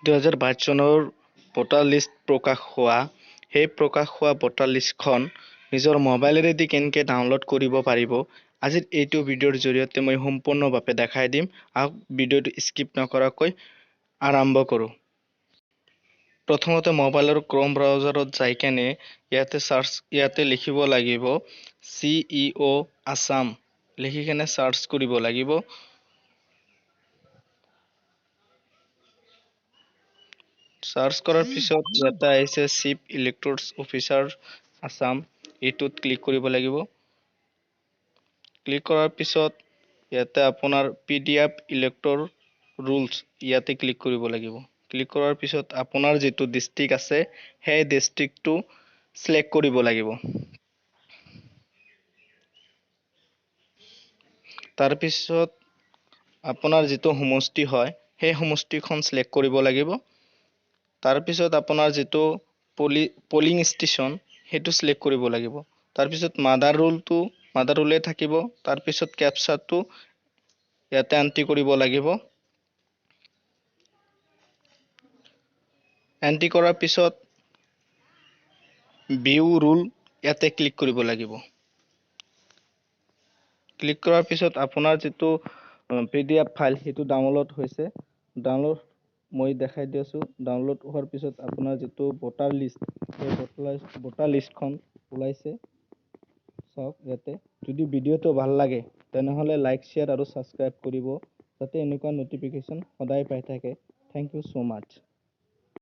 2022 চনৰ voter list প্ৰকাশ হোৱা, সেই প্ৰকাশ হোৱা ভোটাৰ লিষ্টখন নিজৰ মোবাইলেৰেদি কেনেকৈ ডাউনলোড কৰিব পাৰিব, আজিৰ এইটো ভিডিঅ'ৰ জৰিয়তে মই সম্পূৰ্ণভাৱে দেখাই দিম। আহক, ভিডিঅ'টো স্কিপ নকৰাকৈ আৰম্ভ কৰোঁ। প্ৰথমতে মোবাইলৰ ক্ৰম ব্ৰাউজাৰত যাই কেনে ইয়াতে চাৰ্চ, ইয়াতে লিখিব লাগিব চি ই অ' আছাম। লিখি কেনে চাৰ্চ কৰিব লাগিব। চাৰ্চ কৰাৰ পিছত ইয়াতে আহিছে চিফ ইলেক্টৰ্ছ অফিচাৰ আছাম, এইটোত ক্লিক কৰিব লাগিব। ক্লিক কৰাৰ পিছত ইয়াতে আপোনাৰ P D F elector rules, ইয়াতে ক্লিক কৰিব লাগিব। ক্লিক কৰাৰ পিছত আপোনাৰ যিটো ডিষ্ট্ৰিক্ট আছে, সেই ডিষ্ট্ৰিক্টটো চিলেক্ট কৰিব লাগিব। তাৰপিছত আপোনাৰ যিটো সমষ্টি হয়, সেই সমষ্টিখন চিলেক্ট কৰিব লাগিব। তাৰপিছত আপোনাৰ যিটো পলিং ষ্টেচন, সেইটো চিলেক্ট কৰিব লাগিব। তাৰপিছত মাদাৰ ৰোলটো মাদাৰ ৰোলে থাকিব। তাৰপিছত কেপচাৰটো ইয়াতে এণ্ট্ৰি কৰিব লাগিব। এণ্ট্ৰি কৰাৰ পিছত ভিউ ৰোল ইয়াতে ক্লিক কৰিব লাগিব। ক্লিক কৰাৰ পিছত আপোনাৰ যিটো পি ডি এফ ফাইল, সেইটো ডাউনলোড হৈছে। ডাউনলোড মই দেখাই দি আছোঁ। ডাউনলোড হোৱাৰ পিছত আপোনাৰ যিটো ভোটাৰ লিষ্ট, সেই ভোটাৰ লিষ্টখন ওলাইছে, চাওক ইয়াতে। যদি ভিডিঅ'টো ভাল লাগে, তেনেহ'লে লাইক, শ্বেয়াৰ আৰু ছাবস্ক্ৰাইব কৰিব, যাতে এনেকুৱা ন'টিফিকেশ্যন সদায় পাই থাকে। Thank you so much.